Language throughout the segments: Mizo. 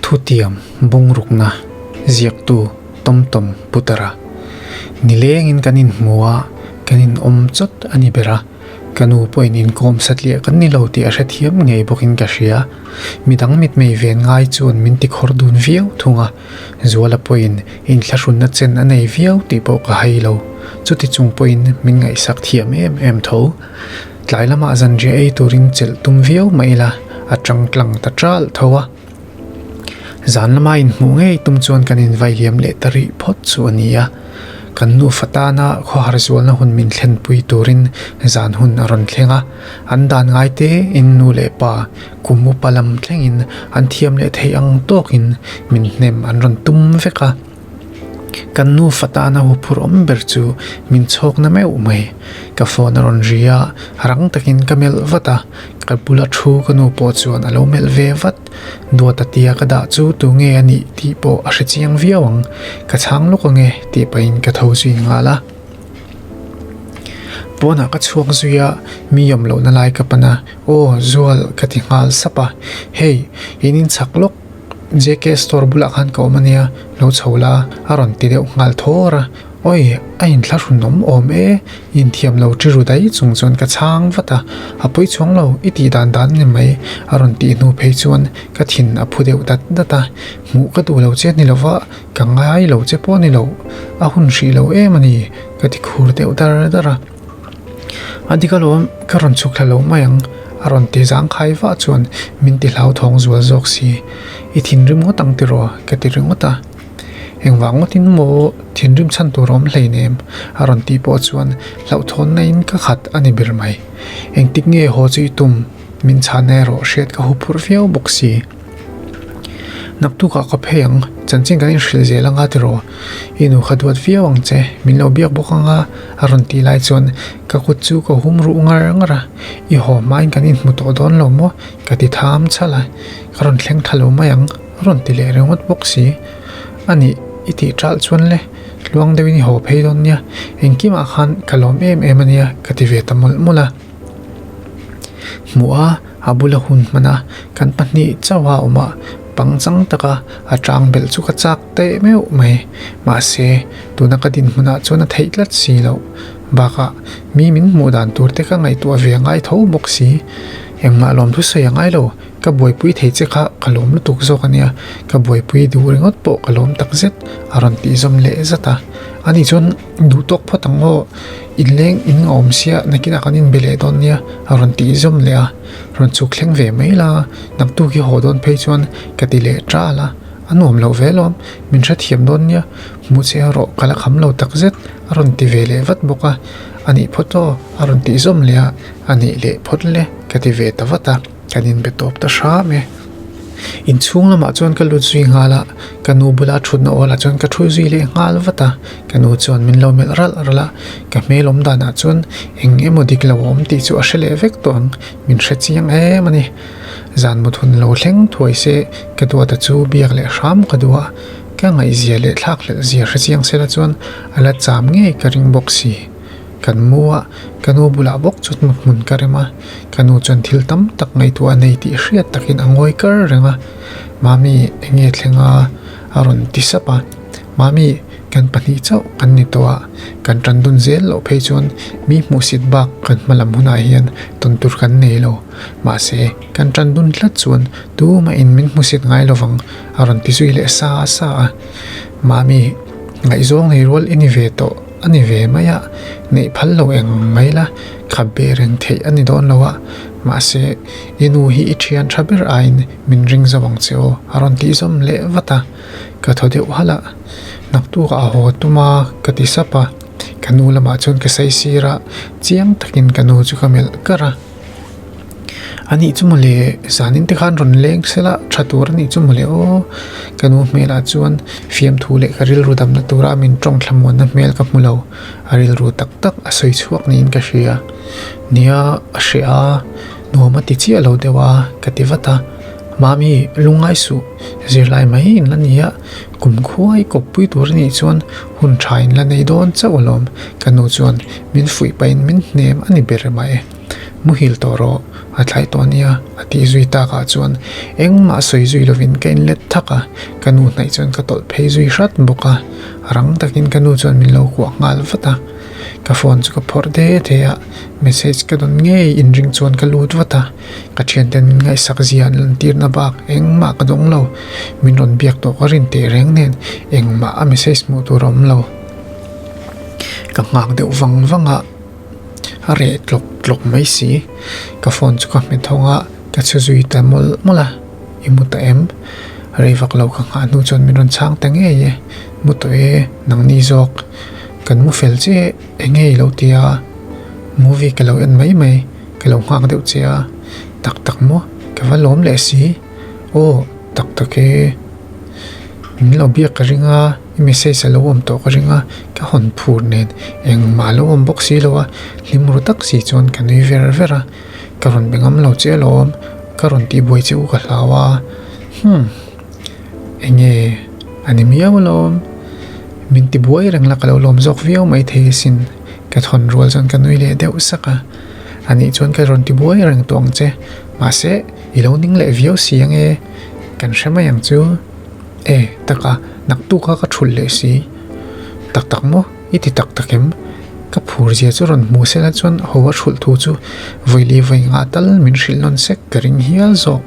Thutiam bungrukna ziaktu Tomtom Putara nilengin kan inhmu a, kan inawm chawt a ni ber a, ka nu pawhin inkawm satliah kan ni lo tih a hrethiam ngei bawkin ka hria. Midang mitmei ven ngai chuan min tikhawr dun viau thung a, Zuala pawhin inthlahrunna chen a nei viau tih pawh ka hai lo. Chuti chung pawhin min ngaihsak thiam em em tho. Tlai lamah zanriah ei turin chelh tum viau mah ila a tang tlang ta ṭalh tho a. Zan lama inhmuh ngei tum chuan kan invailiam leh ta rih phawt chu a ni a. Kan nufa tana khawhar zualna hun min thlenpui turin zan hun a rawn thleng a. An dan ngai te in nu leh pa kum upa lam thlengin an thiam leh theih ang tawkin min hnem an rawn tum vek a. Kan nufa tana huphurh awm ber chu min chhawk na meuh mai. Ka phone a rawn ri a, rang takin ka melh vat a, ka bula thu ka nu pawh chuan a lo melh ve vat. Duata tia ka dah chu tu nge a nih tih pawh a hre chiang viau ang, ka chhang lawk ange tih pahin ka tho zui nghal a. Pawnah ka chhuak zui a, mi awm lohna lai ka pan a, Aw Zual ka ti nghal sap a, Hei, in inchhak lawk JK store bulah khan ka awm ania, lo chho la a rawn ti deuh nghal thawr a, Awi, a inthlahrun awm awm e, inthiam lo ṭi ru daih chung chuan ka chhang vat a, a pawi chuang lo, i tih dan dan ni mai a rawn tih hnu phei chuan ka thin a phu deuh dat dat a, hmuh ka duh lo che ni lova, ka ngai lo che pawh ni lo, a hun hrih lo em a ni ka ti khur deuh dar dar a. A dik alawm, ka rawn chhuk thla lo mai ang, a rawn ti zangkhai vah chuan min ti hlauthawng zual zawk si. I thinrim ngawt ang tiraw? ka ti ringawt a. Engvang ngawtin maw thinrim chhan tur awm hleinem? a rawn tih pawh chuan hlauhthawnna in ka khat a ni ber mai. Engtik nge haw chu i tum? Min chhana erawh hriat ka huphurh viau bawk si. Naktukah ka phei ang, chanchin kan inhrilh zel anga tiraw? I nu kha duat viau ang che, min lo biak bawk anga a rawn tih lai chuan ka kut chu ka hum ruh ngar ngar a, I haw hmain kan inhmu tawh dawn lo maw? ka ti tham chhalh a, ka rawn thleng tha lo mai ang a rawn ti leh ringawt bawk si. A nih, i tih ṭalh chuan le, tluang deuhin i haw phei dawn nia, engkimah khan ka lawm em em a nia ka ti ve ta mawlh mawlh a. Hmuh a. A bula hun hman a, kan pahnih chauha awm a, pangchang taka a tang belh chu ka chak teh meuh mai. Mahse, tuna ka dinhmunah chuan a theih tlat si loh. Bakah, mi min hmuh dan tur te ka ngaihtuah ve a ngai tho bawk si. Engmah lawm thusawi a ngai lo, ka buaipui thei che kha ka lawm lutuk zawk a nia, ka buaipui duh ringawt pawh ka lawm tak zet, a rawn tih zawm leh zat a. Ani chuan duh tawk phawt ang aw. Inleng in a awm sia nakinah kan inbe leh dawn nia a rawn tih zawm leh a, rawn chhuk thleng ve mai la, naktuk hi haw dawn phei chuan ka ti leh ṭal a, a nuam loh ve lawm, min hrethiam dawn nia, hmuh che erawh ka la kham lo takzet a rawn ti ve leh vat bawk a, a nih phawt aw a rawn tih zawm leh a, a nih leh phawt le ka ti ve ta vat a, kan inbe tawp ta hram e. Inchhung lamah chuan ka lut zui nghal a, ka nu bula thutna awlah chuan ka thu zui leh nghal vat a, ka nu chuan min lo melh ralh ralh a, ka hmel awm danah chuan eng emaw dik lo a awm tih chu a hre leh vek tawh ang, min hre chiang em a ni. Zan mut hun lo thleng thuai se ka duata chu biak leh hram ka duh a, ka ngaihzia leh thlak hlelh zia hre chiang sela chuan a la cham ngei ka ring bawk si. Kan mu a, ka nu bulah bawk chu hmun hmun ka rem a, ka nu chuan thil tam tak ngaihtuah a nei tih hriat takin a ngawi kar reng a, Mami eng nge thleng a? a rawn ti sap a, Mami kan pahnih chauh kan ni tawh a, kan tan dun zel loh phei chuan mi hmuhsit bak kan hma lam hunah hian tawn tur kan nei lo, mahse kan tan dun tlat chuan tumahin min hmuhsit ngai lovang a rawn ti zui leh sa sa a, Mami ngaihzawng nei rual i ni ve tawh. A ni ve mai a, neih phal lo eng mai la, khat beh reng theih a ni dawn lo a, mahse i nu hi i thian tha ber aiin min ring zo ang che aw a rawn tih zawm leh vat a, ka thaw deuh halh a, naktukah a haw tum a ka ti sap a, ka nu lamah chuan ka sawi sir a, chiang takin ka nu chu ka melh kar a. A nih chu mawle, zanin te khan rawn leng sela tha tur a nih chu mawle aw. Ka nu hmelah chuan fiamthu leh ka rilru damna tura min tawng thlamuanna hmel ka hmu lo. A rilru tak tak a sawi chhuak niin ka hria. Nia, a hreh a, nuam a ti chiah lo deuh a, ka ti vat a. Mami, lungngai suh, zirlai mai in la ni a, kum khuai kawppui tur a nih chuan hun tha in la nei dawn chauh alawm, ka nu chuan min fuih pahin min hnem a ni ber mai. Muhil tawh rawh, A tlai tawh ania a tih zui takah chuan engmah sawi zui lovin ka inlet thak a, ka nu hnaih chuan ka tawlh phei zui hrat bawk a, rang takin ka nu chuan min lo kuah nghal vat a. Ka phone chu ka phawrh de de a, message ka dawn ngei inring chuan ka lut vat a, ka thianten min ngaihsak zia an lantirna bak engmah ka dawng lo, min rawn biak tawh ka rin teh reng nen engmah a message hmuh tur a awm lo. Ka nghak deuh vang vang a, a reh tlawk tlawk mai si, ka phone chu ka hmet thawng a, ka chhu zui ta mawlh mawlh a, i mu ta em? Rei vak lo ka nghah hnu chuan min rawn chhang ta ngei e, mu tawh e, nangni zawk. Kan mu fel che enge i lo ti a, movie ka lo en mai mai, ka lo nghak deuh che a, tak tak maw ka va lawm leh si, aw tak tak e, min lo biak ka ring a, i message a lo awm tawh ka ring a, ka hawn phur nen engmah a lo awm bawk si lo a, hlim ru tak si chuan ka nui ver ver a, ka rawn be ngam lo che alawm, ka rawn tihbuai che u ka hlau a, hmm. Enge a ni miau alawm, min ti buai reng la ka lo lawm zawk viau mai thei asin, ka thawn rual chuan ka nui leh deuh sak a, anih chuan ka rawn ti buai reng tawh ang che, mahse i lo ning leh viau si ange, kan hre mai ang chu, e taka naktuk a ka thulh leh si, tak tak maw? I ti tak tak em? Ka phur zia chu rawn hmu sela chuan ho a hrulh thu chu vawi vawi ngah tal min hrilh nawn sek ka ring hial zawk.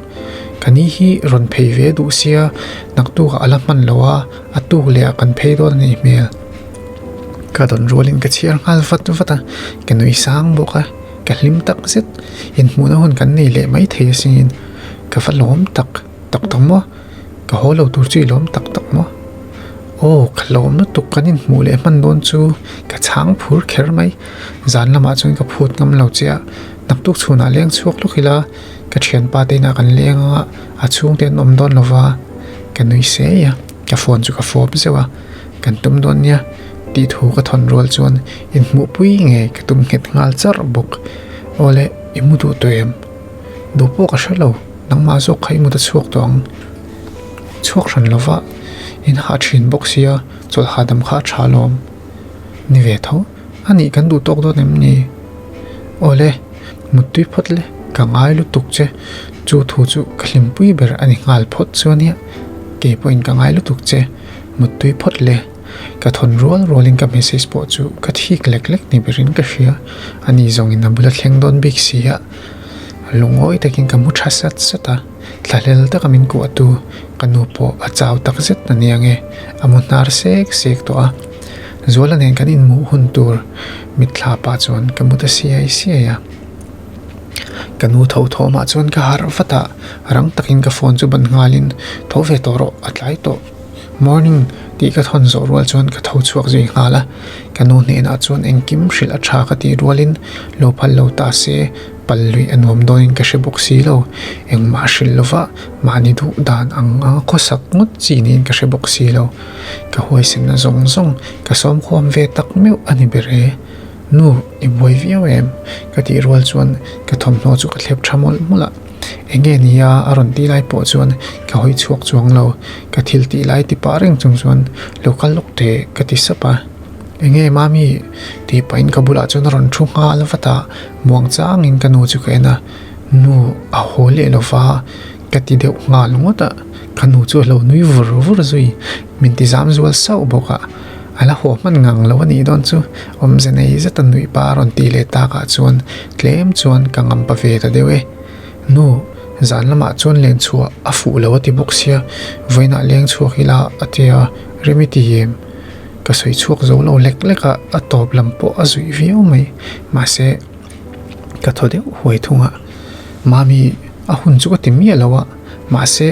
Ka ni hi rawn phei ve duh sia naktukah a la hman lo a, a tuk leh ah kan phei dawn a nih hmel. Ka dawn rualin ka chhiar nghal vat vat a, ka nui sang bawk a, ka hlim tak zet. Inhmuhna hun kan nei leh mai thei asin, ka va lawm tak tak tak maw? Ka haw lo tur chu i lawm tak tak maw? Aw, ka lawm lutuk kan inhmuh leh hman dawn chu ka chhang phur kher mai. Zan lamah chuan ka phut ngam lo che a, naktuk chhunah leng chhuak lawk ila ka thianpa te inah kan leng a, a chhungte an awm dawn lova ka nui sei a, ka phone chu ka fawp zeuh a, kan tum dawn nia tih thu ka thawn rual chuan inhmuhpui ngei ka tum nghet nghal char bawk. Aw le, i mu duh tawh em? Duh pawh ka hre lo. Nangmah zawk kha i mut a chhuak tawh ang. Chhuak hran lova in hah thin bawk sia chawlh hahdam kha a tha alawm. Ni ve tho, a nih kan duh tawk dawn em ni? Awle, muttui phawt le, ka ngai lutuk che. Chu thu chu ka hlimpui ber a ni nghal phawt chu ania. Kei pawhin ka ngai lutuk che, muttui phawt le. Ka thawn rual rualin ka message pawh chu ka thik lek lek ni berin ka hria. Ani zawngin a bula thleng dawn bik si a. Lungawi takin ka mu tha sat sat a, thlahlel taka min kuahtu ka nu pawh a chau tak zet a nia nge, a mu hnar sek sek tawh a. Zuala nen kan inhmuh hun tur mitthla pah chuan ka mu ta siai siai a. Ka nu tho thawmah chuan ka harh vat a, rang takin ka phone chu ban nghalin tho ve tawh rawh a tlai tawh. Morning tih ka thawn zawh rual chuan ka tho chhuak zui nghal a, ka nu hnenah chuan engkim hrilh a tha ka tih rualin lo phal lo ta se pal luih a nuam dawnin ka hre bawk si lo, engmah hrilh lova mahni duh dan ang anga khawsak ngawt chi niin ka hre bawk si lo, ka huaisenna zawng zawng ka sawmkhawm ve tak meuh a ni ber e. Nu, i buai viau em? ka tih rual chuan ka thawmhnaw chu ka thlep tha mawlh mawlh a. Enge nia a rawn tih lai pawh chuan ka hawi chhuak chuang lo, ka thil tih lai ti pah reng chung chuan lo kal lawk teh ka ti sap a. Enge mami tih pahin ka bulah chuan a rawn thu nghal vat a, muang changin ka nu chu ka en a, nu a haw leh lo va ka ti deuh nghal ngawt a, ka nu chu a lo nui vur vur zui, min ti zam zual sauh bawk a, a la haw hman ngang lo a nih dawn chu awmze nei zeta nuih pa a rawn tih leh takah chuan tlem chuan ka ngam pa ve ta deuh e. Nu, zan lamah chuan len chhuah a fuh lo a ti bawk sia, vawiinah leng chhuak ila a ti a, rem i ti em? Ka sawi chhuak zo lo lek lek a, a tawp lam pawh a zuih viau mai. Mahse, ka thaw deuh huai thung a, Mami, a hun chu ka ti miah lo a, mahse,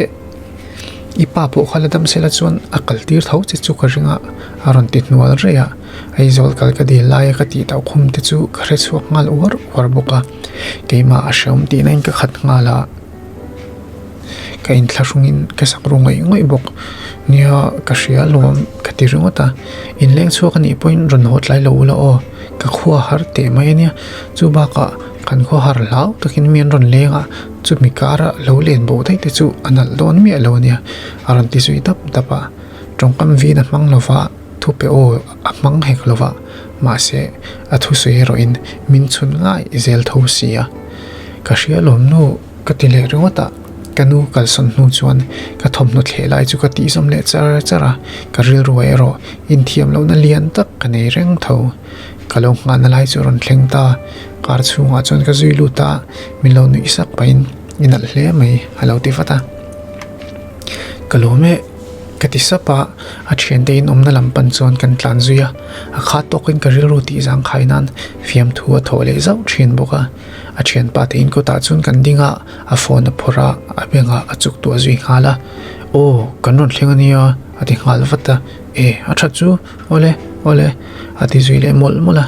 i pa pawh kha la dam sela chuan a kal tir tho che chu ka ring a, a rawn ti hnual rei a, Aizawl kal ka dil laia ka tih tauh khum te chu ka hre chhuak nghal uar uar bawk a. Keimah a hreawm tihna in ka khat nghal a, ka inthlahrungin ka sak ru ngawih ngawih bawk. Nia ka hria alawm ka ti ringawt a, inleng chhuak anih pawhin rawn haw tlai lo ula aw, ka khua har teh mai ania, chu bakah kan khua har hlau takin mi an rawn leng a, chumi kara lo len bo daih te chu a nalh dawn miah lo ania a rawn ti zui dap dap a, tawngkam vin a hmang lova. Thupe aw a hmang hek lova, mahse a thusawi erawhin min chhun ngai zel tho si a. Ka hria lawm nu ka ti leh ringawt a, ka nu kalsawn hnu chuan ka thawmhnaw thleh lai chu ka tihzawm leh char char a, ka rilru erawh inthiam lohna lian tak ka nei reng tho. Ka lo nghahna lai chu a rawn thleng ta, car chhungah chuan ka zui lut a, min lo nuih sak pahin i nalh hle mai a lo ti vat a. Ka lawm e ka ti sap a, a thiante in awmna lam pan chuan kan tlan zui a, a khat tawkin ka rilru tih zangkhai nan fiamthu a thawh leh zauh thin bawk a. A thianpa te in kawtah chuan kan ding a, a phone a phawrh a, a bengah a chuk tuah zui nghal a, Aw, kan rawn thleng ania a ti nghal vat a, E, a that chu, awle, awle a ti zui leh mawlh mawlh a,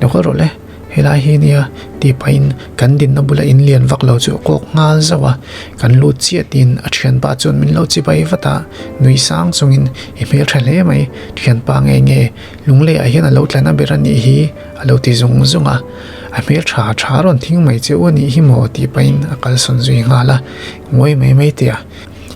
Lo kal rawh le, helai hi ania tih pahin kan dinna bula in lian vak lo chu a kawk nghal zauh a, kan lut chiah tiin a thianpa chuan min lo chibai vat a, nui sang chungin i hmeltha hle mai, thianpa nge nge Lungleiah hian a lo tla na ber a nih hi a lo ti zung zung a, a hmel tha tha rawn thing mai che u a nih hi maw tih pahin a kalsawn zui nghal a, ngawi mai mai teh a,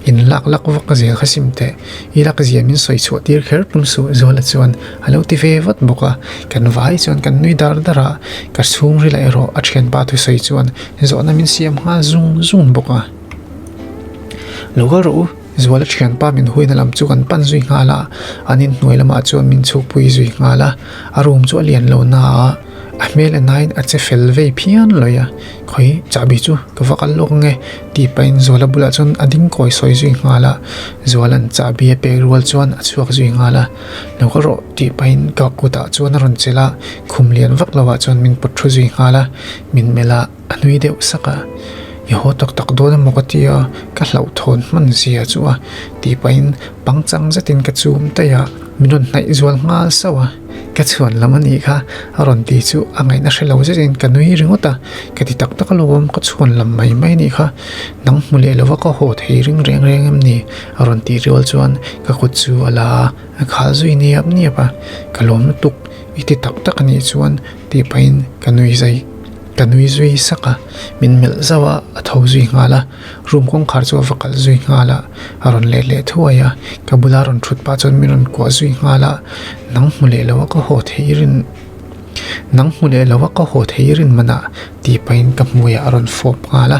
in lak lak vak zel kha sim teh, i lak zia min sawi chhuah tir kher tum suh Zuala chuan a lo ti ve vat bawk a, kan vai chuan kan nui dar dar a, ka chhungril erawh a thianpa thusawi chuan zawhna min siam nghal zung zung bawk a. Lo kal rawh u. Zuala thianpa min huaina lam chu kan pan zui nghal a, an inhnuai lamah chuan min chhukpui zui nghal a, a room chu a lian lo na a, a hmel en aiin a che fel vei phian lawi a, khawi chahbi chu ka va kal lawk ange tih pahin Zuala bulah chuan a ding kawi sawi zui nghal a, Zuala'n chahbi a pek rual chuan a chhuak zui nghal a, lo kal rawh tih pahin ka kutah chuan a rawn chelh a, khum lian vak lovah chuan min pawt thu zui nghal a, min melh a. A nui deuh sak a, I haw tak tak dawn emaw ka ti a, ka hlauhthawn hman zia chu a tih pahin pangchang zetin ka chum daih a, min rawn hnaih zual nghal sauh a, ka chhuan lam a nih kha a rawn ti chu a ngaihna hre lo zetin ka nui ringawt a, ka ti tak tak alawm ka chhuan lam mai mai a nih kha, nang hmu leh lova ka haw thei ring reng reng em ni a rawn tih rual chuan ka kut chu a la a, a khal zui niap niap a, ka lawm lutuk i ti tak tak a nih chuan tih pahin ka nui zai. Ka nui zui sak a, min melh zauh a, a tho zui nghal a, room kawngkhar chu a va kalh zui nghal a, a rawn let leh thuai a, ka bula rawn thut pah chuan min rawn kuah zui nghal a, nang hmu leh lo a ka haw thei rin nang hmu leh lo a ka haw thei rin manah tih pahin ka hmuiah a rawn fawp nghal a.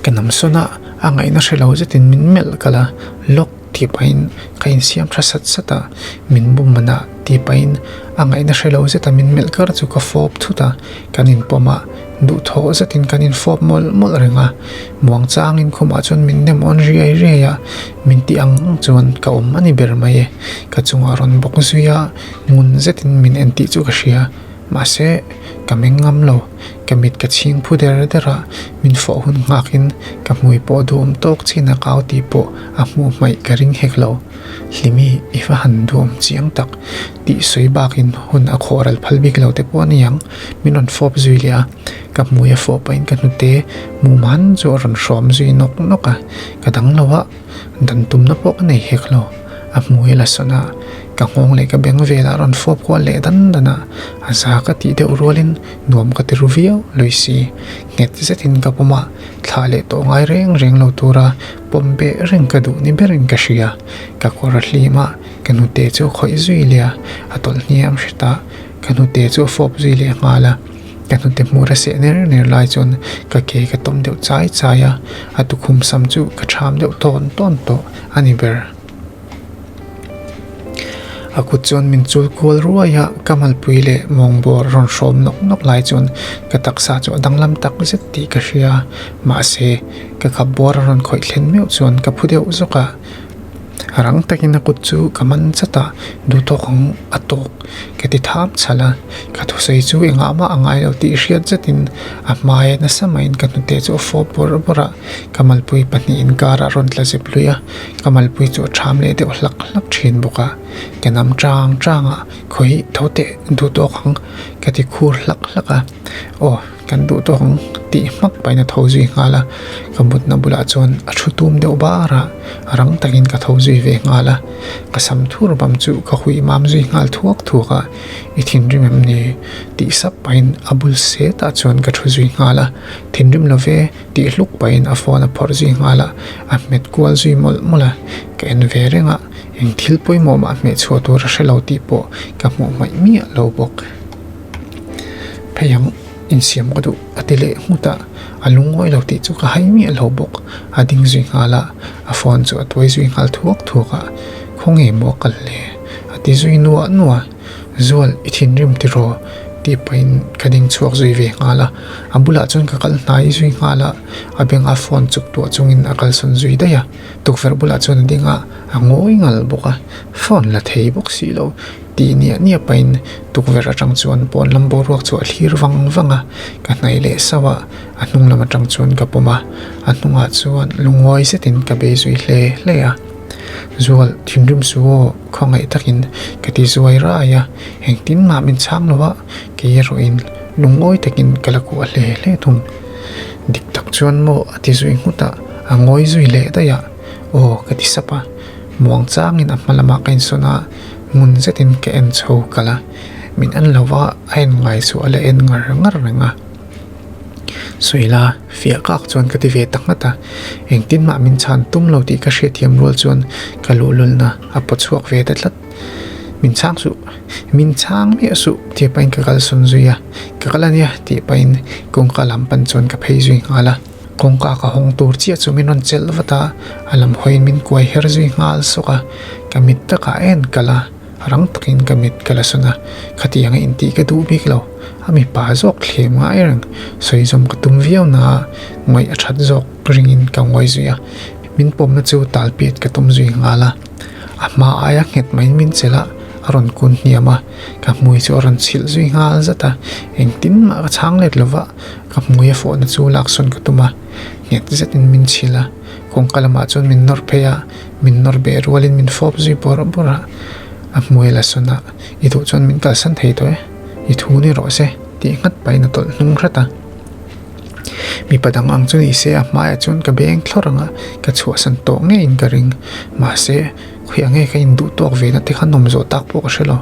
Ka namsawn a, a ngaihna hre lo zetin min melh kalh a, lock. Tih pahin ka insiam tha sat sat a, min bum man a tih pahin a ngaihna hre lo zeta min melh kar chu ka fawp thut a, kan inpawm a, duhthawh zetin kan infawp mawlh mawlh reng a, muang changin khumah chuan min nem awn riai riai a, min tih ang ang chuan ka awm a ni ber mai e, ka chungah rawn bawk zui a, ngun zetin min en tih chu ka hria. Mahse, ka meng ngam lo. Ka mit ka chhing phu der der a, min fawh hun nghakin ka hmui pawh duhawm tawk chin a kau tih pawh a hmuh hmaih ka ring hek lo. Hlimi, i va han duhawm chiang tak tih sawi bakin hun a khawh ral phal bik lo te pawh a ni ang. Min rawn fawp zui leh a, ka hmui a fawh pahin ka hnute mum han chu a rawn hrawm zui nawk nawk a, ka dang lo a, dan tumna pawh ka nei hek lo. A hmui a la sawn a, ka nghawng leh ka beng velah a rawn fawp kual leh dan dan a, a za ka tih deuh rualin nuam ka ti ru viau lui si. Nghet zetin ka pawm a, thlah leh tawh ngai reng reng lo tura pawm beh reng ka duh ni berin ka hria. Ka kawr a hlim a, ka hnute chu a khawih zui leh a, a tawlh hniam hret a, ka hnute chu a fawp zui leh nghal a. Ka hnute hmur a seh ner ner lai chuan ka ke ka tawm deuh chai chai a, a tukhum sam chu ka ṭham deuh tawn tawn tawh a ni ber. A kut chuan min chul kual ruai a, ka malpui leh mawngbawr rawn hrawm nawk nawk lai chuan ka taksa chu a danglam tak zet tih ka hria, mahse ka kap bawr a rawn khawih thlen meuh chuan ka phu deuh zawk a. Rang takin a kut chu ka man chat a, duhtawk ang a tawk ka ti thap chhalh a, ka thusawi chu engah mah a ngai lo tih hriat zetin a hmaia nasa maiin ka hnute chu a fawp bawrh bawrh a, ka malpui pahnih inkarah a rawn tla zep lui a, ka malpui chu a ṭham leh deuh hlak hlak ṭhin bawk a, ka nam ṭang ṭang a, khawi tho teh duhtawk ang ka ti khur hlak hlak a, aw. Kan duh tawk ang tih hmak pahin a tho zui nghal a, ka mutna bulah chuan a thu tum deuh bar a, rang takin ka tho zui ve nghal a, ka sam thur bam chu ka huih mam zui nghal thuak thuak a, i thinrim em ni? tih sap pahin a bul setah chuan ka thu zui nghal a, thinrim lo ve tih hluk pahin a phone a phawrh zui nghal a, a hmet kual zui mawlh mawlh a, ka en ve reng a, eng thil pawimawh mah hmeh chhuah tur a hre lo tih pawh ka hmuh hmaih miah lo bawk. Phei ang. Insiam ka duh a ti leh nghut a, a lungawi lo tih chu ka hai miah lo bawk. A ding zui nghal a, a phone chu a tuai zui nghal thuak thuak a, Khawnge maw a kal le? a ti zui nuah nuah. Zual, i thinrim tiraw? tih pahin ka ding chhuak zui ve nghal a, a bulah chuan ka kal hnai zui nghal a, a bengah phone chuk tuah chungin a kalsawn zui daih a, tukverh bulah chuan a ding a, a ngawi ngal bawk a, phone la thei bawk si lo tih niah niah pahin tukverh atang chuan pawn lam boruak chu a thlir vang vang a, ka hnaih leh sauh a, a hnung lam atang chuan ka pawm a, a hnungah chuan lungawi zetin ka bei zui hle hle a. Zual, thinrim suh aw, khawngaih takin ka ti zuai rai a, engtin mah min chhang lo a, kei erawhin lungawi takin ka la kuah hle hle thung. Dik tak chuan maw a ti zui nghut a, a ngawi zui leh daih a, aw ka ti sap a, muang changin a hma lamah ka insawn a, ngun zetin ka en chho kalh a, min en lo va, a en ngai chu a la en ngar ngar reng a. Sawi la, fiah kak chuan ka ti ve ta nghat a, engtin mah min chhan tum lo tih ka hriatthiam rual chuan ka luhlulna a paw chhuak ve ta tlat. Min chhang suh, min chhang miah suh tih pahin ka kalsawn zui a, ka kal ania tih pahin kawngka lam pan chuan ka phei zui nghal a. Kawngka ka hawng tur chiah chu min rawn chelh vat a, a lam hawiin min kuai her zui nghal sawk a, ka mit takah en kal a. Rang takin ka mit ka la sawn a, khatianga intih ka duh bik lo. A mipa zawk thlem ngai reng, sawi zawm ka tum viau na a, ngawih a that zawk ringin ka ngawi zui a. Min pawmna chu tal piat ka tum zui nghal a. A hma aia nghet maiin min chelh a, a rawn kun hniam a, ka hmui chu a rawn chhilh zui nghal zat a. Engtin mah ka chhang let lova, ka hmui a fawhna chu laksawn ka tum a, nghet zetin min chhilh a. Kawngka lamah chuan min nawr phei a, min nawr beh rualin min fawp zui bawrh bawrh a, a hmuai la sawn a, I duh chuan min kalsan thei tawh e, i thu ni rawh se tih nghat pahin a tawlh hnung hrat a. Mipa dang ang chu ni se a hmaiah chuan ka beng thlawr ang a, ka chhuahsan tawh ngeiin ka ring. Mahse, khawiah nge ka induh tawk ve na te kha nawm zawh tak pawh ka hre lo.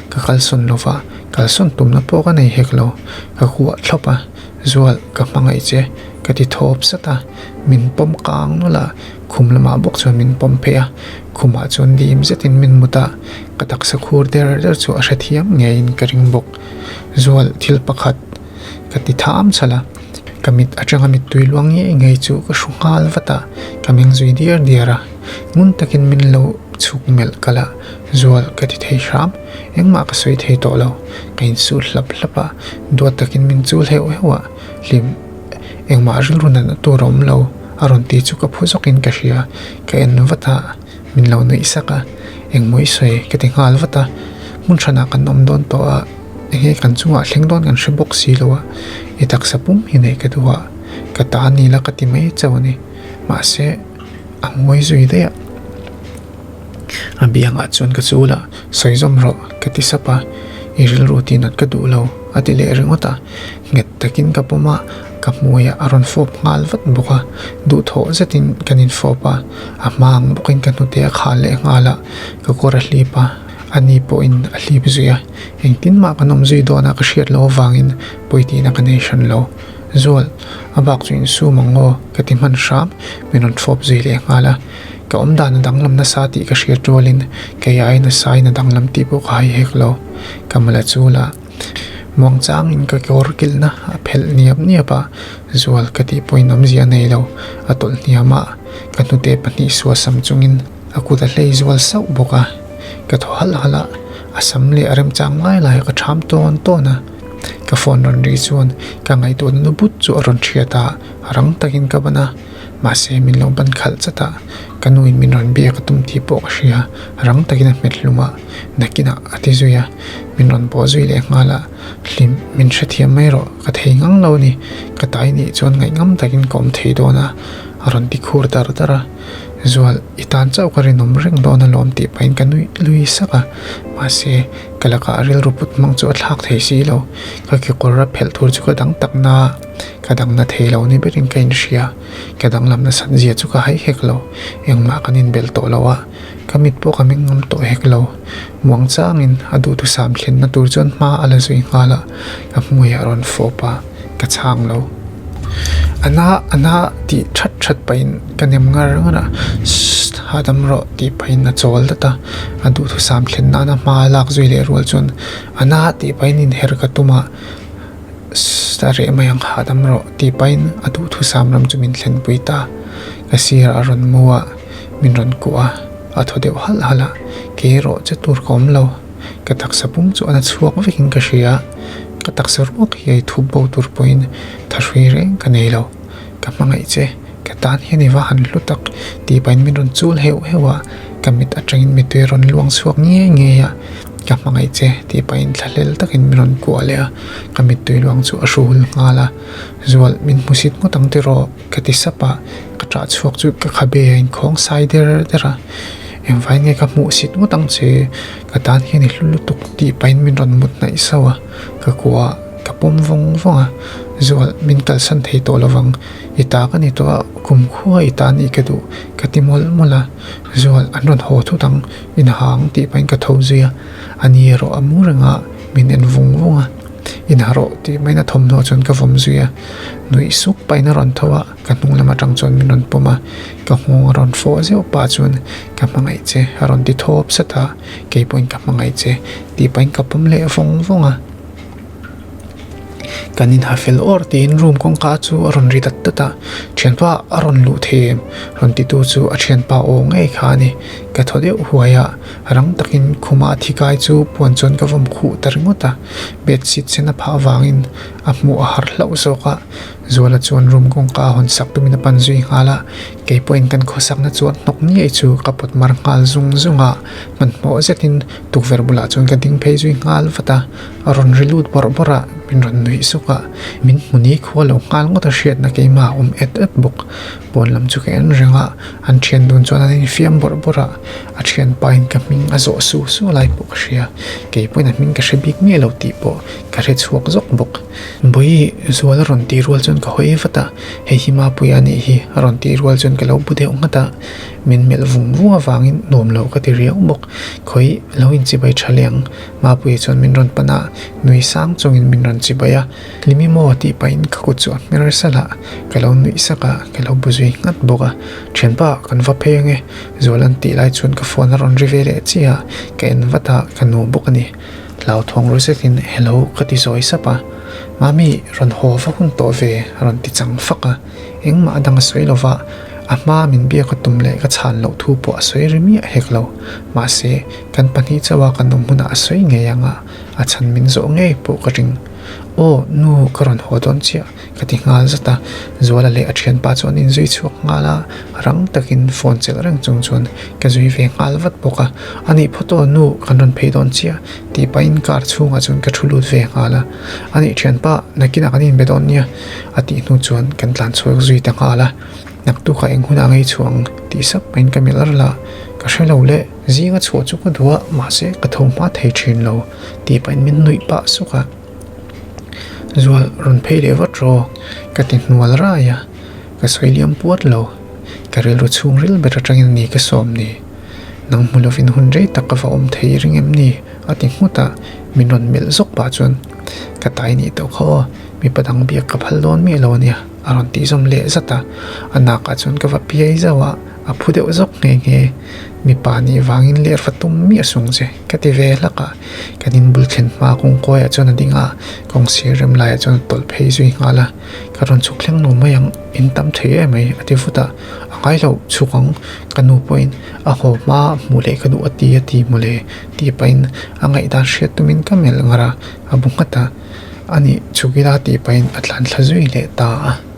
Ka kalsawn lo va, kalsawn tumna pawh ka nei hek lo. Ka kuah thlawp a, Zual, ka hmangaih che, ka ti thawp sat a, min pawm kang nawlh a, khum lamah bawk chuan min pawm phei a, khumah chuan dim zetin min mut a, ka taksa khur der der chu a hrethiam ngeiin ka ring bawk. Zual, thil pakhat ka ti tham chhalh a, ka mit atanga mittui luang ngei ngei chu ka hru nghal vat a, ka meng zui diar diar a, ngun takin min lo chhuk melh kalh a, Zual ka ti thei hram, engmah ka sawi thei tawh lo, ka insut hlap hlap a, duat takin min chul heuh heuh a, hlim engmah rilru natna tur a awm lo a rawn ti chu ka phu zawkin ka hria, ka en vat a, min lo nuih sak a, engmaw i sawi ka ti nghal vat a, hmun hranah kan awm dawn tawh a, enge kan chungah thleng dawn kan hre bawk si lo a, i taksa pum hi neih ka duh a, ka ta ni la ka ti mai chauh a ni, mahse a ngawi zui daih a. A biangah chuan ka chul a, sawi zawm rawh ka ti sap a, i rilru tih nat ka duh lo a ti leh ringawt a, nghet takin ka pawm a, ka hmuiah a rawn fawp nghal vat bawk a, duhthawh zetin kan infawp a, a hma ang bawkin ka hnute a khal leh nghal a, ka kawr a hlip a, ani pawhin a hlip zui a, engtin mah kan awm zui dawn a ka hriat loh avangin pawi tihna ka nei hran lo. Zual, a bak chu insum ang aw ka ti hman hram, min rawn fawp zui leh nghal a. Ka awm dan a danglam nasa tih ka hriat rualin kei ai nasa in a danglam tih pawh ka hai hek lo. Ka mal a chul a, muang changin ka kawr kilhna a phelh niap niap a, zual ka tih pawhin awmzia a nei lo. A tawlh hniam a, ka hnute pahnih suah sam chungin a kut a hlei zual sauh bawk a. Ka thaw halh halh a, a sam leh a remchang lai lai a ka ṭham tawn tawn a. Ka phone rawn ri chuan ka ngaihtuahna nu but chu a rawn hriat a, rang takin ka ban a. Mahse, min lo ban khalh chat a, ka nuin min rawn biak a tum tih pawh ka hria, rang takin a hmet hlum a, nakinah a ti zui a, min rawn pawh zui leh nghal a, hlim min hrethiam mai rawh, ka thei ngang lo a ni, ka tai nih chuan ngaihngam takin ka awm thei dawn a, a rawn ti khur dar dar a, Zual, i tan chauh ka rinawm reng dawn alawm tih pahin ka nuih lui sak a, mahse, ka lakah rilru put hmang chu a thlak thei si lo, ka kekawr a phelh tur chu ka dang tak na a. Ka dangna thei lo ni berin ka inhria. Ka danglam nasat zia chu ka hai hek lo. Engmah kan inbelh tawh lo a, ka mit pawh ka meng ngam tawh hek lo. Muang changin a duhthusam thlenna tur chuan hma a la zui nghal a, ka hmuiah a rawn fawp a, ka chhang lo. A na, a na tih that that pahin ka nem ngar ngar a, Sst, hahdam rawh tih pahin a chawl dat a. A duhthusam thlen nana hma a lak zui leh rual chuan a na tih pahin inher ka tum a. test a reh mai ang hahdam rawh tih pahin a duhthusam ram chu min thlenpui ta. Ka sirah a rawn mu a, min rawn kuah a, a thaw deuh halh halh a, kei erawh che tur ka awm lo. Ka taksa pum chu a na chhuak vekin ka hria a, ka taksa ruak hi a i thup bo tur pawhin thahrui reng ka nei lo. Ka hmangaih che, ka tan hian i va han hlu tak tih pahin min rawn chul heuh heuh a, ka mit atangin mittui a rawn luang chhuak ngei ngei a, ka hmangaih che tih pahin thlahlel takin min rawn kuah leh a, ka mittui luang chu a hruhul nghal a, Zual min hmusit ngawt ang tiraw ka ti sap a, ka ṭah chhuak chu ka khabe a inkhawng sai der der a, engvai nge ka hmuhsit ngawt ang che, ka tan hian i hlu lutuk tih pahin min rawn mut hnaih sauh a, ka kuah a. Ka pawm vawng vawng a, Zual, min kalsan thei tawh lovang, i ta ka ni tawh a, kumkhua i ta nih ka duh, ka ti mawlh mawlh a. Zual, an rawn haw thut ang, in ha ang tih pahin ka tho zui a, a ni erawh a mu reng a, min en vung vung a, In ha rawh tih maiin a thawmhnaw chuan ka vawm zui a, nuih suk pahin a rawn tho a, ka hnung lam atang chuan min rawn pawm a, ka nghawng a rawn fawh zeuh pah chuan ka hmangaih che a rawn ti thawp sat a, kei pawhin ka hmangaih che tih pahin ka pawm leh vawng vawng a. Kan inha fel awr tiin room kawngka chu a rawn ri dat dat a, thianpa a rawn luh thei em? Rawn titu chu a thianpa aw ngei kha a ni. Ka thaw deuh huai a, rang takin khuma thi kai chu puan chuan ka vawm khuh ta ringawt a, bedsheet sen a phah avangin a hmuh a har hlauh zawk a. Zuala chuan room kawngka a hawn sak tumin a pan zui nghal a, kei pawhin kan khawsakna chuan hnawk ngei chu ka pawt mar nghal zung zung a, hmanhmawh zetin tukverh bulah chuan ka ding phei zui nghal vat a. A rawn ri lut bawrh bawrh a, min rawn nuih suk a, min hmu ni khua lo nghal ngawt a hriatna keimah a awm et et bawk. Pawn lam chu ka en reng a, an thian dun chuan an infiam bawrh bawrh a, a thianpa in ka hming a zawh su su lai pawh ka hria, kei pawhin a hming ka hre bik miah lo tih pawh ka hre chhuak zawk bawk. Bawihi, Zual a rawn tih rual chuan ka hawi vat a, hei hi Mapuia a nih hi a rawn tih rual chuan ka lo bu deuh nghat a, min melh vung vung avangin nuam lo ka ti riau bawk. Khawi, lo inchibai tha leh ang. Mapuia chuan min rawn pan a, nui sang chungin min rawn chibai a, Hlimi maw tih pahin ka kut chu a hmer salh a, ka lo nuih sak a, ka lo bu zui nghat bawk a. Thianpa, kan va phei ange, Zual an tih lai chuan ka phone a rawn ri ve leh chiah a, ka en vat a, ka nu bawk a ni. Hlauthawng ru zetin hello ka ti zawi sap a, Mami, rawn haw va hun tawh ve a rawn ti chang fak a, engmah a dang a sawi lova, a hma min biak a tum leh ka chhan loh thu pawh a sawi ri miah hek lo. Mahse, Kan pahnih chauha kan awm hunah a sawi ngei ang a, a chhan min zawh ngei pawh ka ring. Aw, nu ka rawn haw dawn chiah, ka ti nghal zat a. Zuala leh a thianpa chu an inzui chhuak nghal a, rang takin phone chelh reng chung chuan ka zui ve nghal vat bawk a. A nih phawt aw, nu kan rawn phei dawn chiah, tih pahin car chhungah chuan ka thu lut ve nghal a. A nih thianpa, nakinah kan inbe dawn nia, a tih hnu chuan kan tlan chhuak zui ta nghal a. Naktukah eng hunah ngei chhuah ang, tih sap pahin ka melh ralh a, ka hre lo le. Zinga chhuah chu ka duh a, mahse ka tho hma thei thin lo tih pahin min nuih pah suk a. Zual rawn phei leh vat rawh ka ti hnual rai a, ka sawi liam puat lo. Ka rilru chhungril ber atangin a ni ka sawm ni. Nang hmu lovin hun rei tak ka va awm thei ring em ni? a ti nghut a, min rawn melh zawk pah chuan ka tai nih tawh kha aw, mipa dang biak ka phal dawn miah lo ania a rawn tih zawm leh zat a, a nakah chuan ka va piai zauh a. A phu deuh zawk nghe nghe. Mipa nih vangin ler va tum miah sung che, ka ti ve hlak a. Kan inbul thlen hma kawngkawiah chuan a ding a, kawng sir rem laiah chuan a tawlh phei zui nghal a. Ka rawn chhuk thleng lo mai ang, in tam thei em mai, a ti vut a. A ngai lo, chhuk ang, ka nu pawhin a haw hma hmuh leh ka duh a ti a ti mawle, tih pahin a ngaihdan hriat tumin ka melh ngar a, a bu nghat a. Anih, chhuk ila tih pahin a tlan thla zui leh ta a.